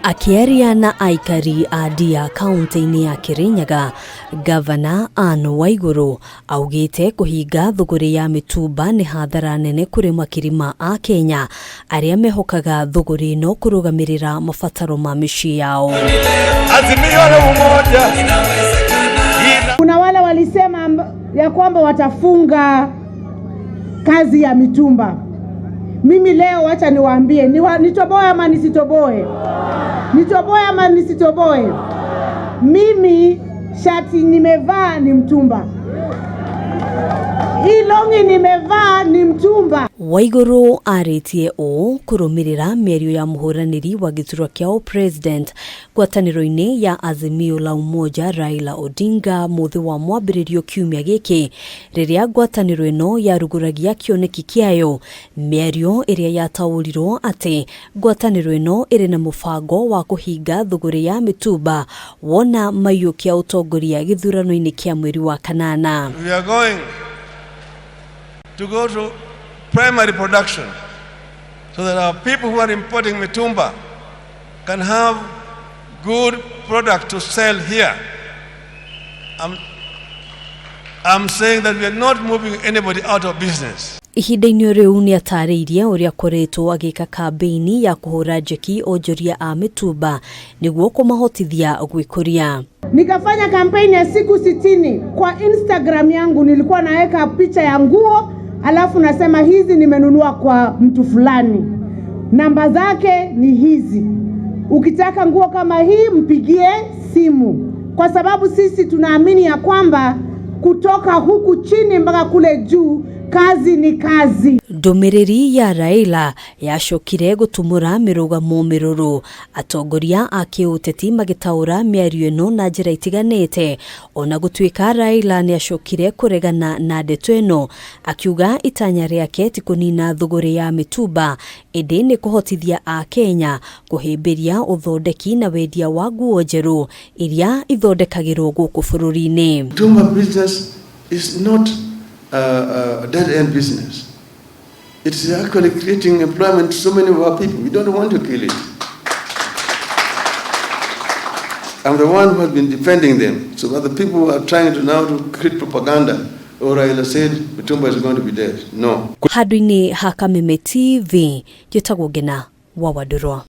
Akĩaria na aikari a Ndia kaunti-inĩ ya Kirinyaga, Gavana Anne Waiguru augĩte kũhinga thũgũrĩ ya mĩtumba nĩ hathara nene kũrĩ makiri ma Akenya arĩa mehokaga thũgũrĩ ĩno kũrũgamĩrĩra mabataro ma mĩciĩ yao. Azimio la Umoja. Kuna wale walisema ya kwamba watafunga kazi ya mitumba. Mimi leo wacha niwaambie, nitoboe ama nisitoboe? Nitoboe ama nisitoboe? Mimi shati nimevaa ni mtumba, hii longi nimevaa ni mtumba. Waiguru arĩtie ũũ kũrũmĩrĩra mĩario ya mũhũranĩri wa gĩturwa kĩa ũpresident ngwatanĩro-inĩ ya Azimio la Umoja Raila Odinga mũthĩ wa mwambĩrĩrio kiumia gĩkĩ rĩrĩa ngwatanĩro ĩno yarugũragia kĩoneki kĩayo, mĩario ĩrĩa yataũrirwo atĩ ngwatanĩro ĩno ĩrĩ na mũbango wa kũhinga thũgũrĩ ya mĩtumba wona maiyũkia ũtongoria gĩthurano-inĩ kĩa mweri wa kanana. We are going to go to primary production so that our people who are importing mitumba can have good product to sell here. I'm saying that we are not moving anybody out of business. Ihinda-inĩ rĩu nĩ atarĩirie ũrĩa akoretwo agĩka kambĩini ya kũhũra njeki onjoria a mĩtumba nĩguo kũmahotithia gwĩkũria. Nikafanya kampeni ya siku 60 kwa Instagram yangu, nilikuwa naweka picha ya nguo alafu nasema hizi nimenunua kwa mtu fulani, namba zake ni hizi, ukitaka nguo kama hii mpigie simu, kwa sababu sisi tunaamini ya kwamba kutoka huku chini mpaka kule juu kazi ni kazi. Ndũmĩrĩri ya Raila yacokire gũtumũra mĩrũgamo mĩrũrũ, atongoria a kĩũteti magĩtaũra mĩario ĩno na njĩra itiganĩte. Ona gũtuĩka Raila nĩacokire kũregana na ndeto ĩno, akiuga itanya rĩake ti kũnina thũgũrĩ ya mĩtumba ĩndĩ nĩ kũhotithia Akenya kũhĩmbĩria ũthondeki na wendia wa nguo njerũ iria ithondekagĩrwo gũkũ bũrũri-inĩ. Mitumba business is not a dead-end business. It is actually creating employment to so many of our people. We don't want to kill it. I'm the one who has been defending them. So other people are trying to now to create propaganda. Or Raila said Mitumba is going to be dead. No. Handũ-inĩ ha Kameme TV, njĩtagwo Ngena wa Wandũrwa.